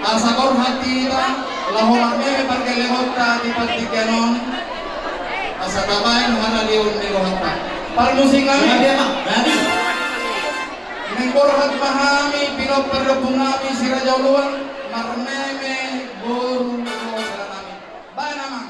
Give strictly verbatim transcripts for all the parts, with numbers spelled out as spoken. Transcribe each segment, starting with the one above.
Asa borhat hita laho marmeme pargellengonta di partingkian on, asa tabaen haralion ni rohanta. Parmusiknami, naeng borhat ma hami, pinompar ni ompungnami Si Raja Oloan, marmeme boru ni boru nami. Baen, amang.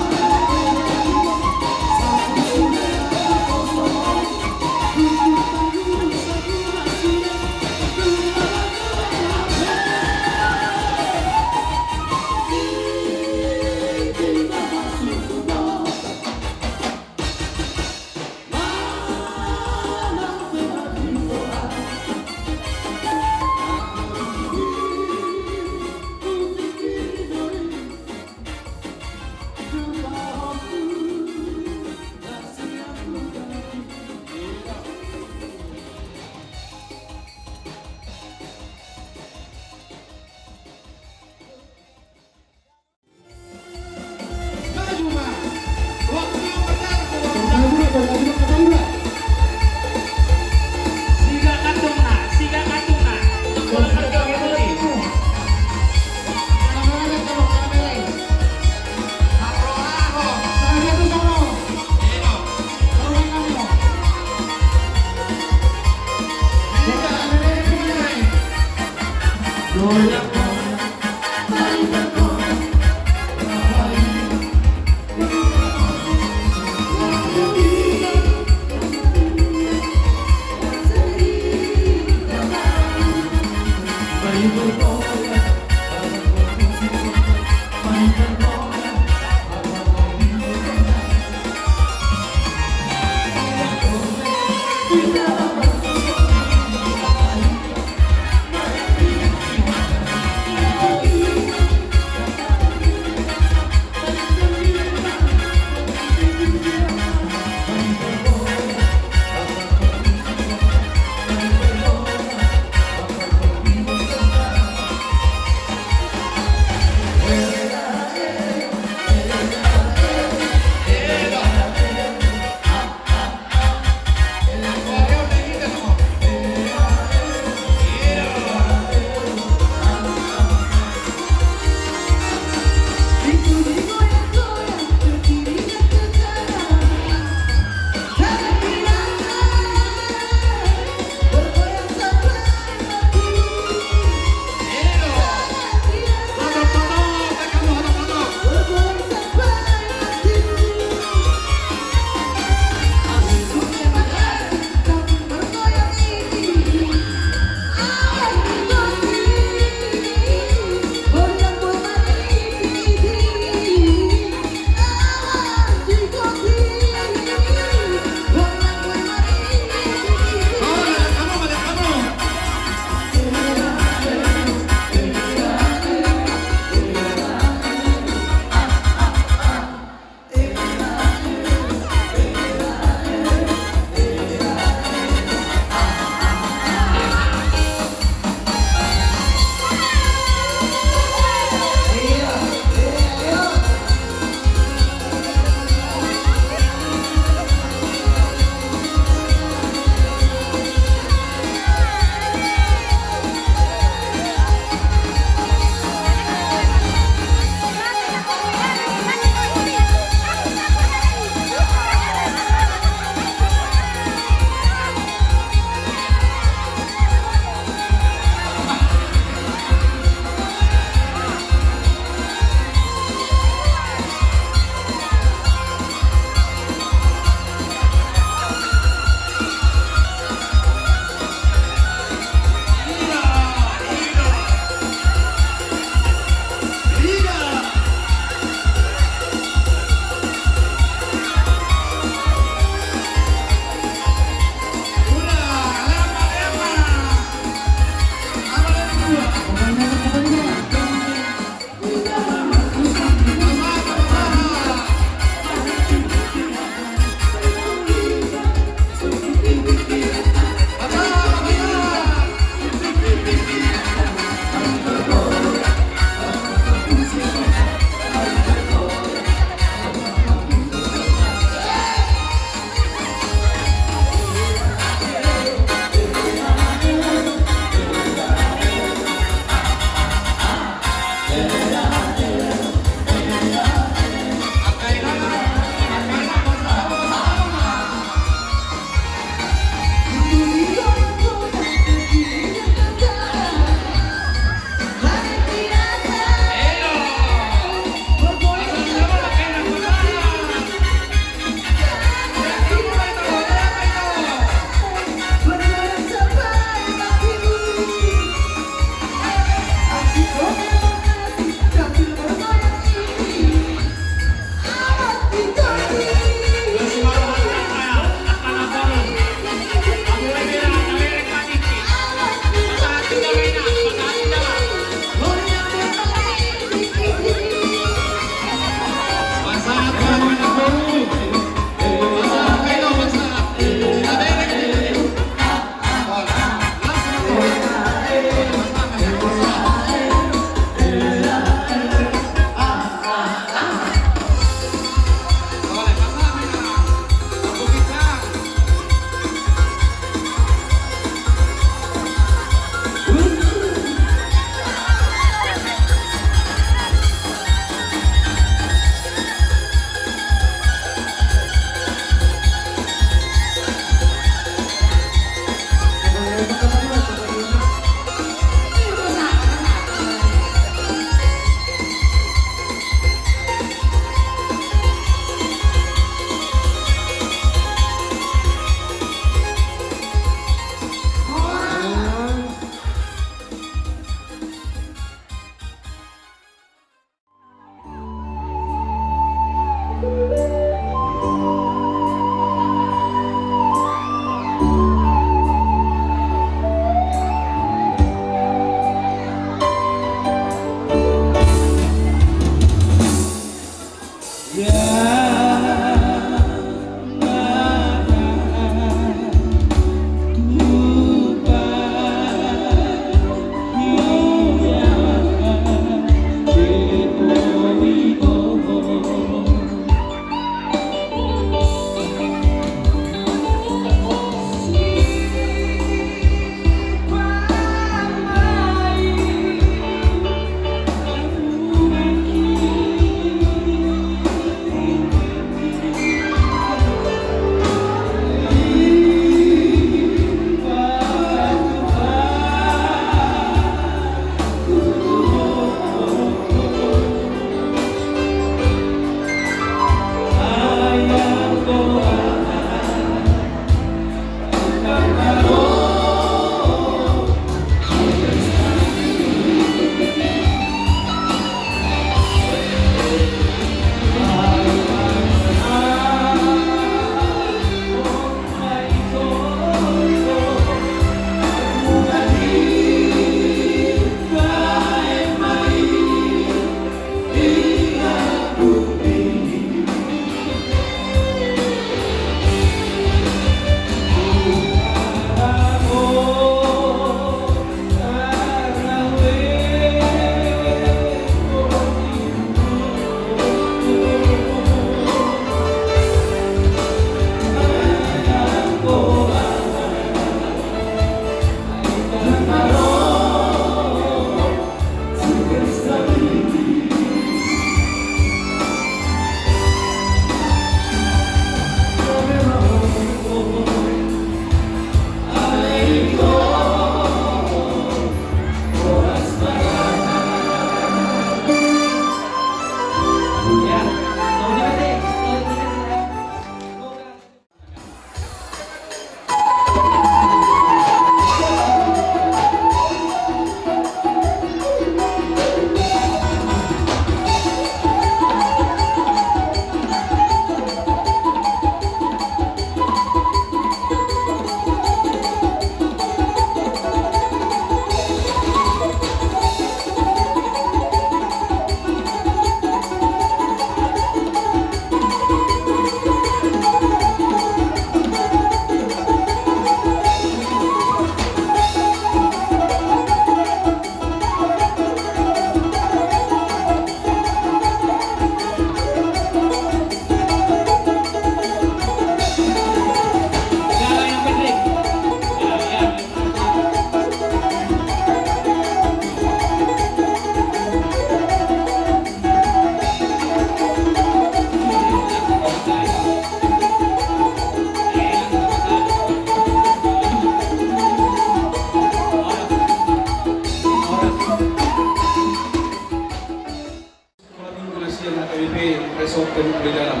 Sian H K B P Resort Teluk Begawan,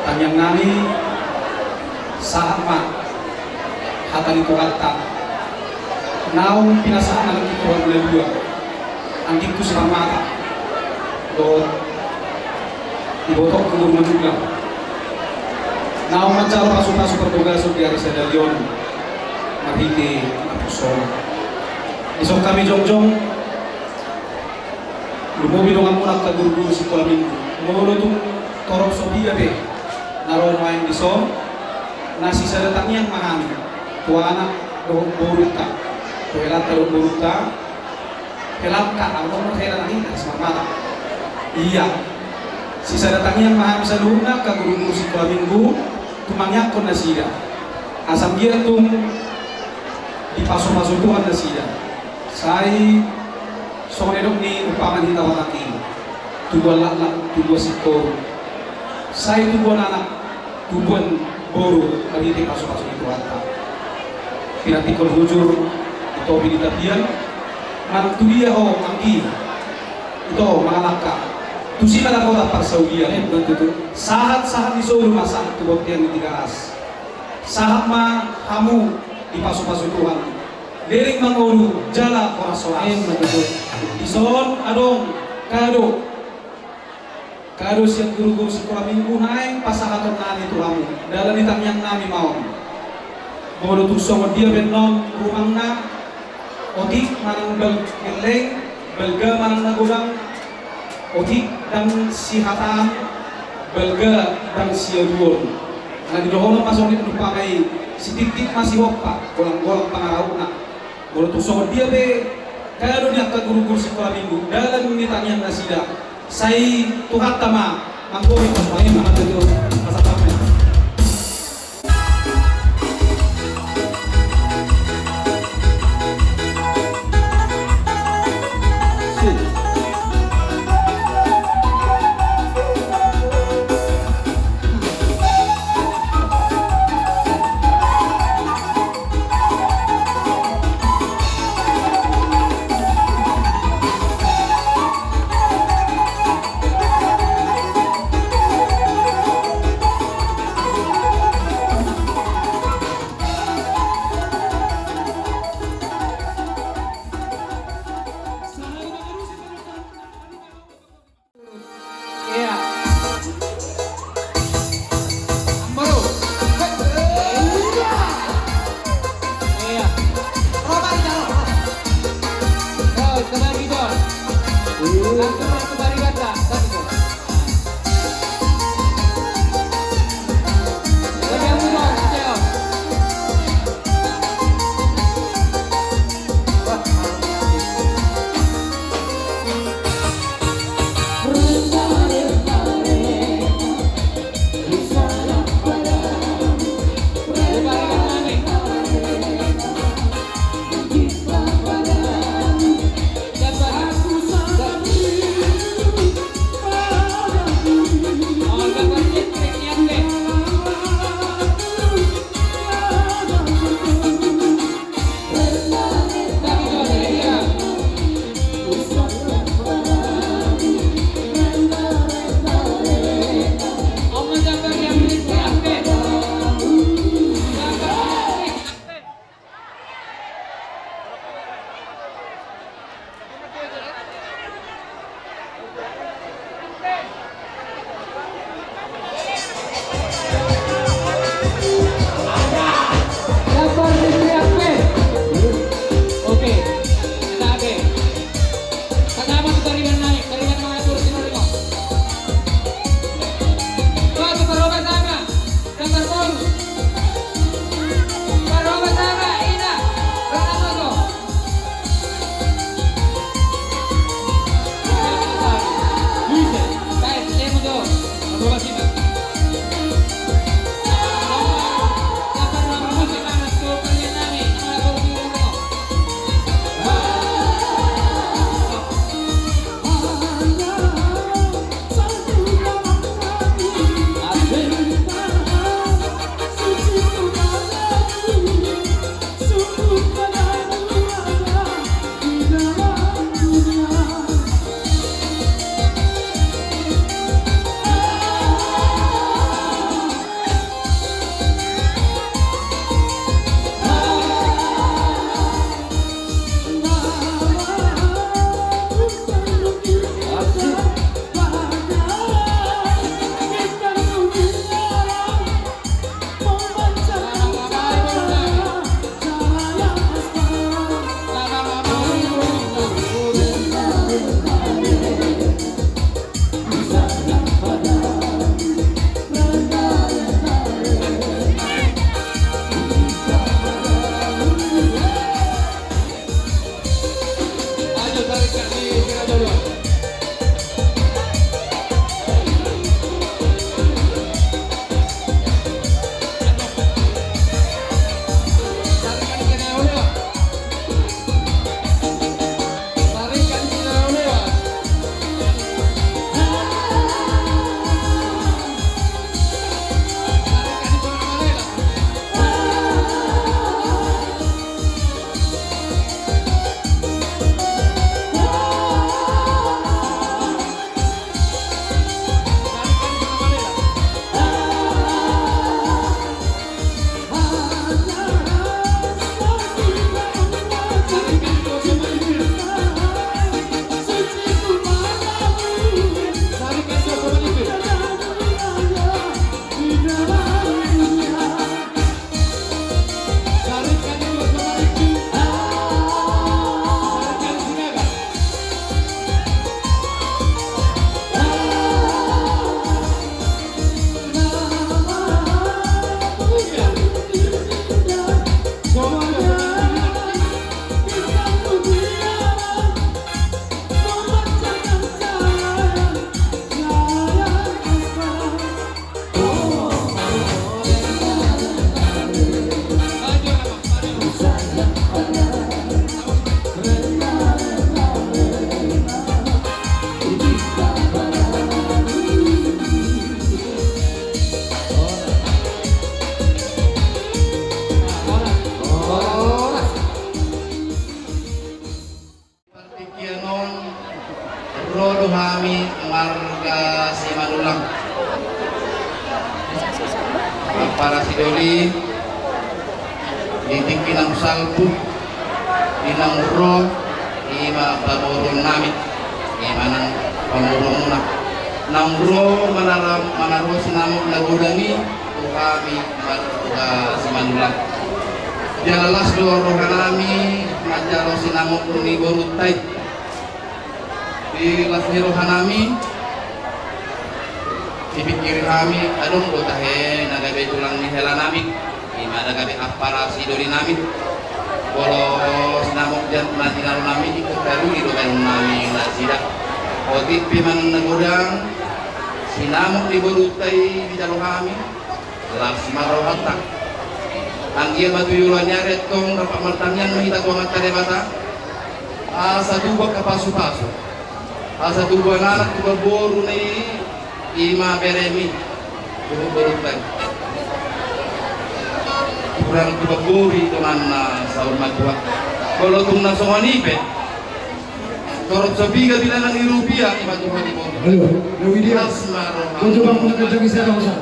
tangiang nami, sahat ma hata ni Tuhanta. Naung pinasahat nangkin Tuhan na dua, anggingku si Marmata dohot ibotongku Guru Madungka. Naung manjalo pasupasu parbagason di ari sadari on marhite na pos on. Dison hami jongjong, lumobi donganmuna angka guruguru sikola minggu. Molo tung torop so dia pe na ro nuaeng dison, na sisada tangiang ma hami tu anak dohot borunta, tu helanta dohot borunta. Helangka, adong do hela na hita si Marmata. Ia, sisada tangiang ma hami saluhutna angka guruguru sikola minggu, tumangiangkon nasida. Asa anggiat tung dipasupasu Tuhan nasida. Sai songon na nidok ni umpama ni hita Batak i, tubuan laklak, tubuan singkoru, sai tubuan anak, tubuan boru marhite pasupasu ni Tuhanta. Pinantikhon hujur di topi ni tapian, manang tu dia ho anggi, ito mangalangka, tusi ma dapotan parsaulian. Sahat-sahat ni solu ma sahat tu bontean ni Tigaras. Sahat ma hamu dipasupasu Tuhan. Leleng mangolu jala horas-horas. Ima tutu. Dison adong kado. Kado sian guruguru sikola minggu naeng pasahaton nami tu hamu. Dalan ni tangiang nami ma on. Molo tung songon dia pe annon rumangna, otik manang bal-, gelleng, balga manang na godang, otik ndang sihataan, balga ndang siaduon. Na nidohonon ma songon i, umpama i, sititip ma sihompa, golang-golang pangarahutna. Molo tung songon dia pe kado ni angka guruguru sikola minggu, dalan ni tangiang nasida, sai Tuhanta ma manggohi. Ima tutu. Pasahat ma. Ro do hami marga Simanullang. Ampara Sidoli, di tingki naung salpu, di naung ro, i ma pamoruon nami, i ma nang pamoruonmuna. Naung ro manara-, manaruhon sinamot na godang i, tu hami marga Simanullang. Jala las do roha nami manjalo sinamot ni borunta i. Di las ni roha nami, dipingkiri hami, adong do tahe na gabe tulang ni hela nami, i ma na gabe ampara Sidoli nami. Molo sinamot na tinalo nami, ingkon taruli do baenon nami nasida. Otik pe manang na godang, sinamot ni borunta i dijalo hami. Las ma rohanta. Anggiat ma tu joloan ni ari antong rap martangiang ma hita tu Amanta Debata. Asa tubu angka pasupasu. Asa tubu anak, tubu boru ni, i ma beremi. Tubu boru pe. Tubu anak, tubu boru i donganna saur matua. Molo tung na songon i pe. Torop sapiga bilangan ni rupia, i ma tu hami boru. Halo, Lewi dia. Las ma roha. Kau coba aku nak kencang isi ada usaha.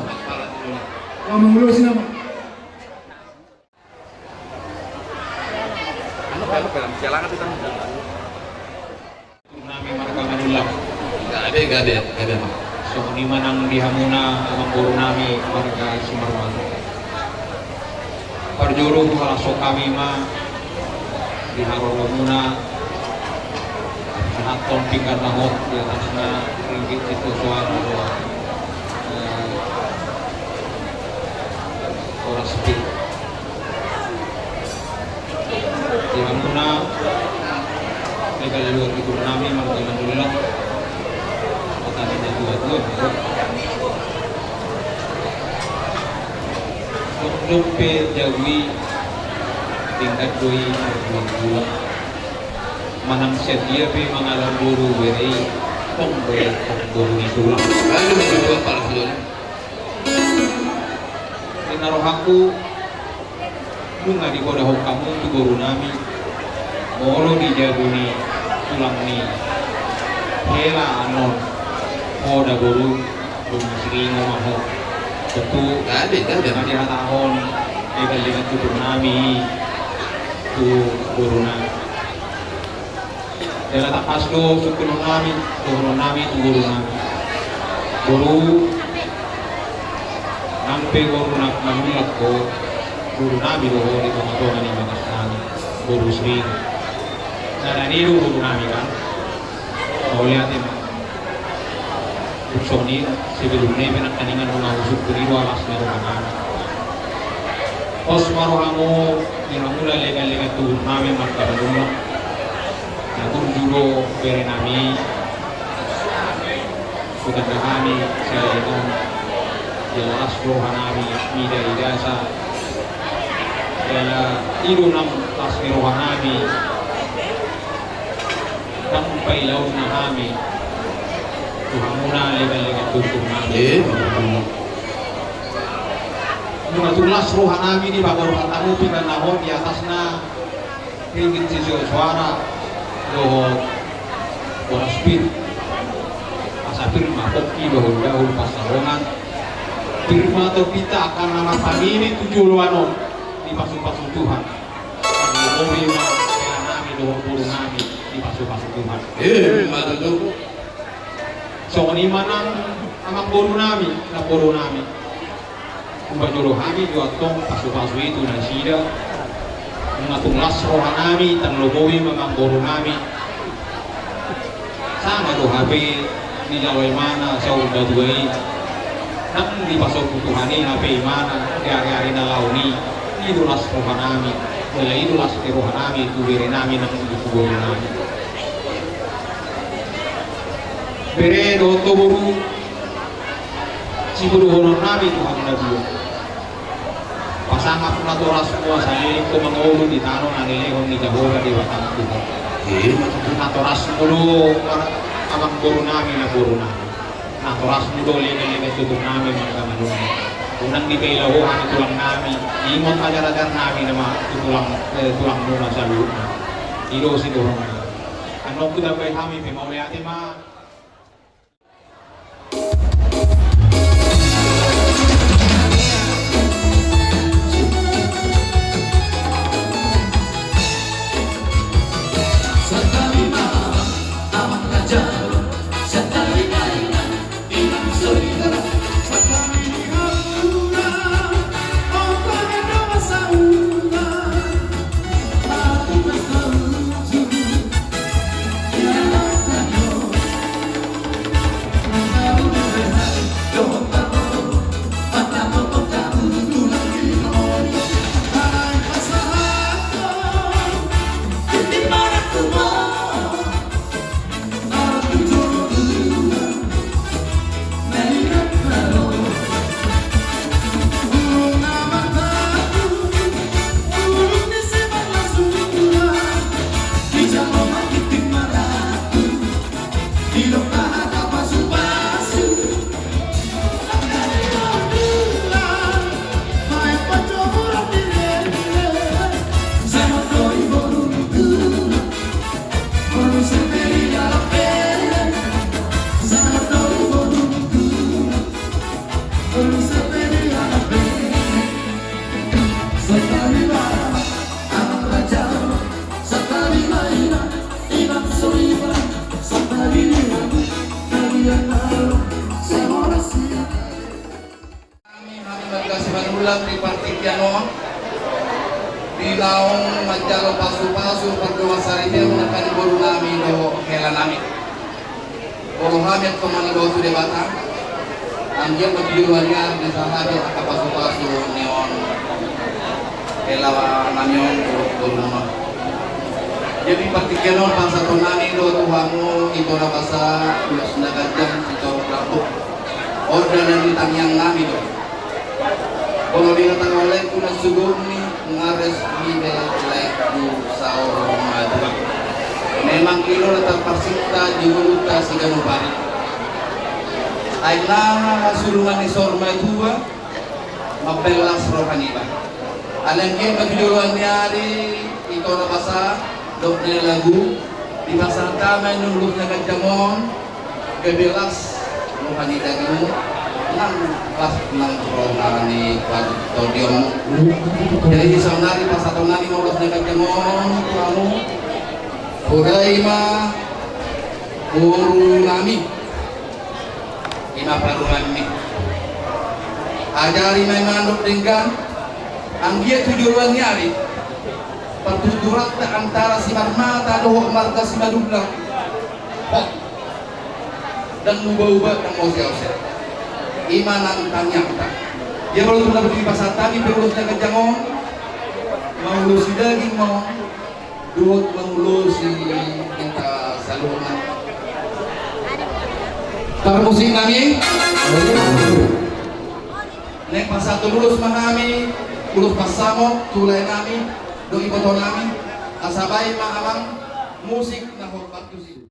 Kau mengurusi nama. Anu, anu, film, sialangan tu, Tang. Nami marga Manullang. Gabe, gabe, gabe, Mak. Songon i ma nang di hamuna, amangboru nami marga Simarmata. Parjolo huhalashon hami ma di haroromuna, pasahathon pinggan na hot di atasna, ringgit pitu soara do, eh, boras pir. Di hamuna, legan liwat di guru nami, marga Manullang, petani na tua-tua, Manullang. Dokdok pe jabu i, tingkat do i, marjuang-juang. Manang sadia pe mangalap boru bere i, tong bere, tong boru ni tulang. Aduh, aduh, aduh, aduh. Di na rohangku, nunga dipoda ho hamu tu boru nami, molo di jabu ni tulang ni hela annon, poda boru, dung siringo ma ho. Tentu, gabe, gabe. Nunga dihatahon, legan-legan tutur nami, tu boru nami. Jala tangkas do sungkunon nami, dohonon nami tu boru nami. Boru, nang pe boru na Manullang ho, boru nami do ho di tonga-tonga ni bagas nami, boru Siringo. Nah, na i do boru nami kan. Mauliate ma. Songon i, sebelumna i pe nangkiningan nunga husungkun i do las ni roha nami. Pos ma rohamu, di hamuna legan-legan tulang nami marga Manullang. Na burju do bere nami. Hutanda hami, sian on. Jala las roha nami, mida-idasa. Jala i do nang las ni roha nami. Ndang pailaonna hami tu hamuna legan-legan tulang nami. Eh, betul. Nunga tung las roha nami dipaborhat hamu pinggan na hot di atasna ringgit sitio soara dohot boras pir. Asa pir ma pongki dohot dahul pansalongan. Pir ma tondi angka na marpamili tu joloan on dipasu-pasu Tuhan. Tarlumobi ma hela nami dohot boru nami dipasu-pasu Tuhan. Eh, ima tutu. Songon i ma nang amangboru nami, namboru nami. Umbahen jolo hami do antong pasu-pasu i tu nasida. Nunga tung las roha nami, tarlumobi ma amangboru nami. Sanga do hape dijalo imana saur matua i. Ndang dipasombu Tuhan i hape imana di ari-ari na laho i. I do las roha nami. Jala i do las ni roha nami tu bere nami nang tu boru nami. Bere dohot boru, sibodohonon nami tu hamu na dua. Pasangap natorasmu asa leleng ho mangolu di tano na nilehon ni Jahowa Debatam tu ho. Eh, ima tutu. Natorasmu do amangboru nami, namboru nami. Natorasmu do legan-legan tulang nami marga Manullang. Unang dipaila ho hami tulang nami. Ingot ajar-ajar nami nama tu tulang, eh, tulangmuna saluhutna. I do sidohonon nami. Annon hutambai hami pe, mauliate ma. Hami, hami marga Simanullang di partingkian on, di naung manjalo pasu-pasu pardongansaripeon angka ni boru nami dohot hela nami. Molo hami antong mangido tu Debata, anggiat ma tu joloan ni ari disahat hami angka pasu-pasu ni on hela nami on dohot boru nami. Jadi partingkian on pasahaton nami do tu hamu, ito na basa, ulos na ganjang, sitorop lambok. Onda na ni tangiang nami do. Molo di hata laengku na sugurni, nga resmi be laengku saur matua. Memang i do na tarparsinta di ngolunta siganup ari. Ai na surungan ni saur matua, mambaen las roha niba. Alai anggiat ma tu joloan ni ari, ito na basa, dok ni lagu, dipasahat hami ulos na ganjang on, gabe las roha ni dagingmu, nang las nang roha ni partondion. Jadi saonari pasahaton nami ma ulos na ganjang on tu hamu. Poda i ma boru nami, i ma parumaenmi. Ajari ma i mandok denggan, anggiat tu joloan ni ari, partuturanta antara Simarmata dohot marga Simanullang, hot, ndang uba-uba, ndang ose-ose. I ma nang tangiangta. Ia molo tung na dipasahat hami pe ulos na ganjang on, maulosi daging ma on, dohot mangulosi hita saluhutna. Parmusik nami. Naeng pasahathon ulos ma hami, ulos pansamot tu lae nami dohot iboto nami, asa baen ma amang musik na hormat tusi.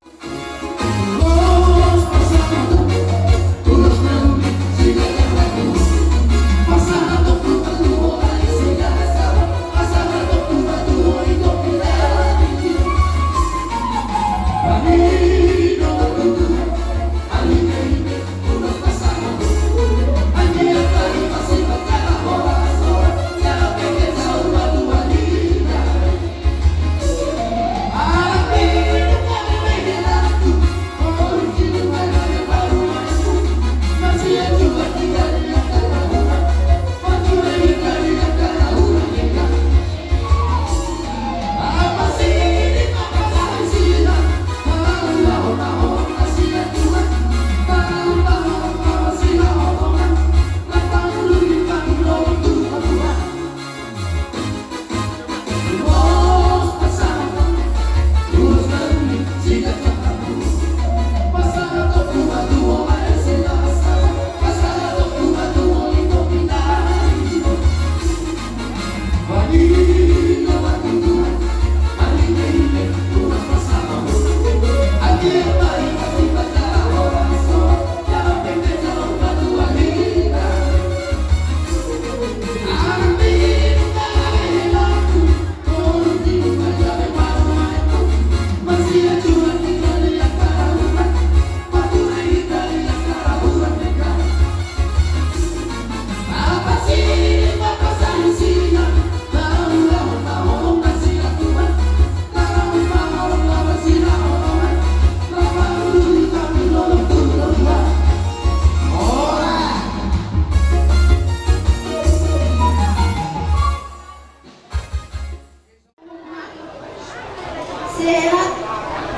Sehat,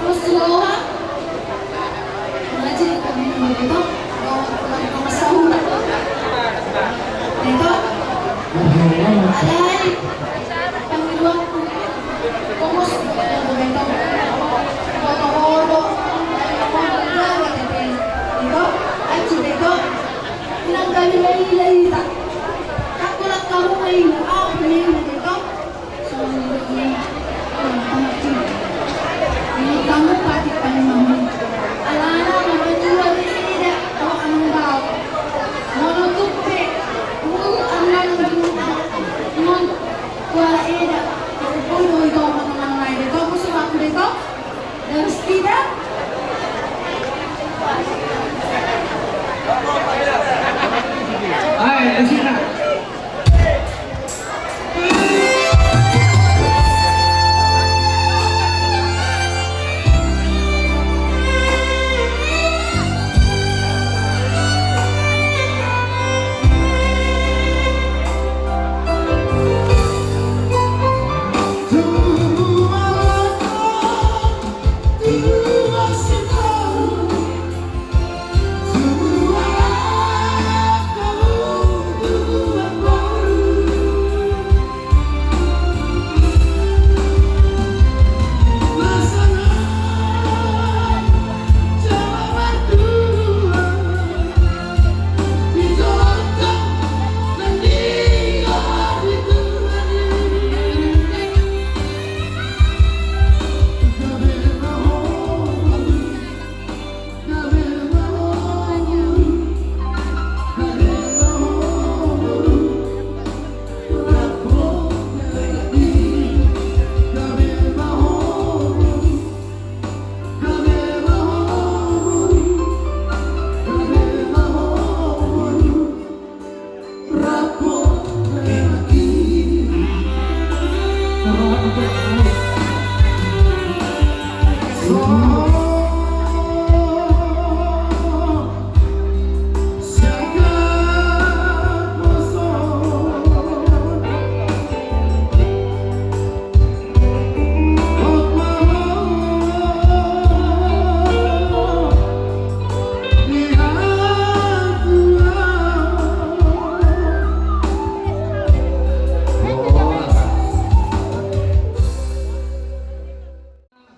terus roha. Ngaji kami begitu. Kalau, kalau, kalau sahur. Begitu. Alai, pangidoanku. Fokus, begitu. Foto-foto. Begitu. Aci begitu. Inang kami lagi lagi tak. Aku nak kamu main. Aku main begitu. Alana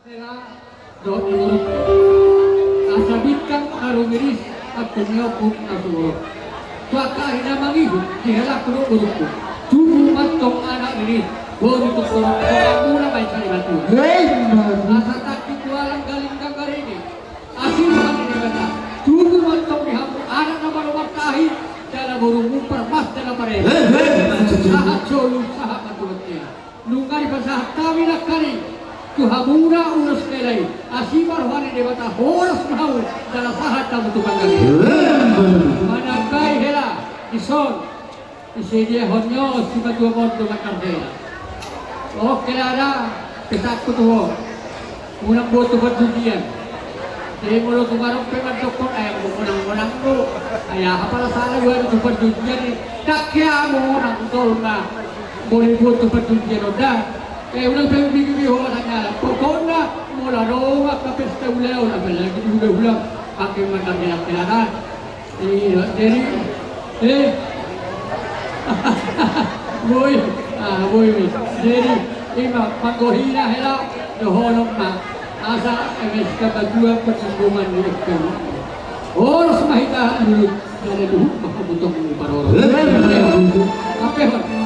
Hela dohot ni borungku. Asa bintang na rumiris, angkup ni ompung na sumurung. Tu angka ari na mangihut, dihelangku dohot borungku. Tubu ma antong anak riris, boru tu torop, torop muna baen sari batu. Hei, Mas. Asa tangki tu alang galing gagarini. Asi Tuhan ni Debata. Tubu ma antong di hamu anak na manobar tahi, jala boru mumpar mas jala pareme. Hei, hei, Mas. Sahat solu, sahat ma tu bontean. Nunga dipasahat hami nangkaning tu hamuna ulos hela i, asi ma roha ni Debata horas ma hamu, jala sahat hamu tu panggabean. Manambai hela dison, disediahon ni on simatua on do manang hela. O hela da, pesanku tu ho. Unang boto parjujian. Jadi molo tung adong pe mandokkon, ai anggo monang-monang do. Ai aha pala sala do tu parjujian i. Dang hea monang tolna. Molo boto parjujian on da. Eh, unang pe bigi-bigi ho sanyala. Pokokna molo adong angka pesta ulaon, apalagi di hula-hula, pake manang hela-hela da. Iya, jadi, eh. Boi, ah, boi, boi. Jadi, ima, panggohina hela, dohonon ma. Asa, M S K Batua, penampungan di F P U. Horas ma hita, dulu. Ada duhut, maka butong di paroro. Eh. Apa, Hon?